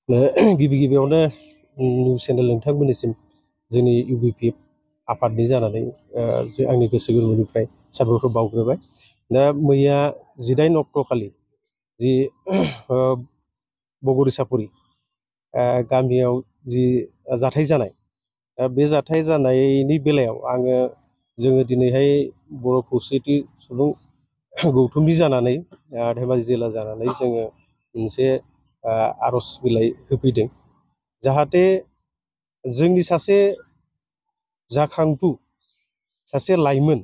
गिबि गिबियावनो news channel नोंथांमोननिसिम जोंनि UBP आफादनि जानानै आंनि गोसो गोरबोनिफ्राय साबायखर बावग्रोबाय। दा मैया 18 अक्ट'खालि जि बगरी सापरि गामियाव जि जाथाय जानाय, बे जाथाय जानायनि बेलायाव जोङो दिनैहाय बर' खौसेथि सुबुं गौथुमनि जानानै धेमाजि जिल्ला जानानै जोङो मोनसे आर'ज बिलाइ होफैदों, जाहाथे जोंनि सासे जाखांफु सासे लाइमोन,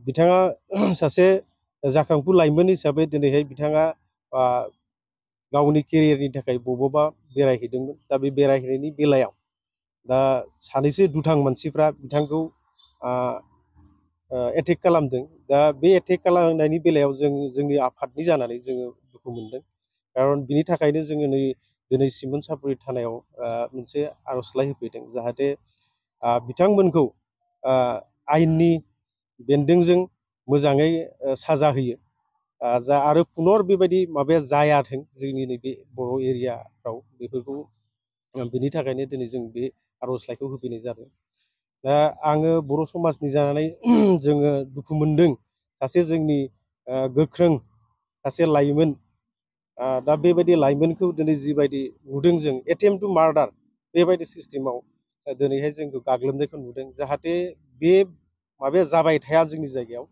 बिथाङा सासे जाखांफु लाइमोन हिसाबै दिनैहाय बिथाङा गावनि केरियारनि थाखाय बबावबा बेरायहैदोंमोन। दा बे बेरायहैनायनि बेलायाव दा सानैसो दुथां मानसिफ्रा बिथांखौ एटेक खालामदों। दा बे एटेक खालामनायनि बेलायाव जोंनि आफादनि जानानै जोङो दुखु मोनदों। खारन बिनि थाखायनो जोङो दिनै सिमोन सापरि थानायाव मोनसे आर'जलाइ होफैदों, जाहाथे बिथांमोनखौ आयेननि बेन्दोंजों मोजाङै साजा होयो, आरो पुनर बेबायदि माबाया जायाथों जोंनि नैबे बर' एरियाफ्राव। बेफोरखौ बिनि थाखायनो दिनै जों बे आर'जलाइखौ होफैनाय जादों। दा आङो बर' समाजनि जानानै जोङो दुखु मोनदों, सासे जोंनि गोख्रों सासे लाइमोन, दा बेबायदि लाइमोनखौ दिनै जिबायदि नुदों जों एटेम्प टु मार्डार बेबायदि सिस्टेमाव दिनैहाय जोंखौ गाग्लोबनायखौ नुदों। जाहाथे बे माबाया जाबाय थाया जोंनि जायगायाव,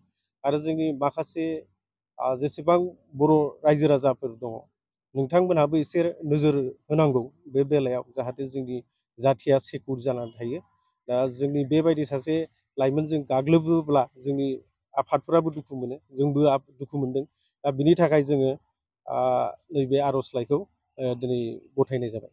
आरो जोंनि माखासे जेसेबां बर' रायजो राजाफोर दङ, नोंथांमोनहाबो एसे नोजोर होनांगौ बे बेलायाव, जाहाथे जोंनि जाथिया सेकुर जानानै थायो। दा जोंनि बेबायदि सासे लाइमोनजों गाग्लोबोब्ला जोंनि आफादफोराबो दुखु मोनो, जोंबो दुखु मोनदों। दा बिनि थाखाय जोङो नैबे आर'जलाइखौ दिनै गथायनाय जाबाय।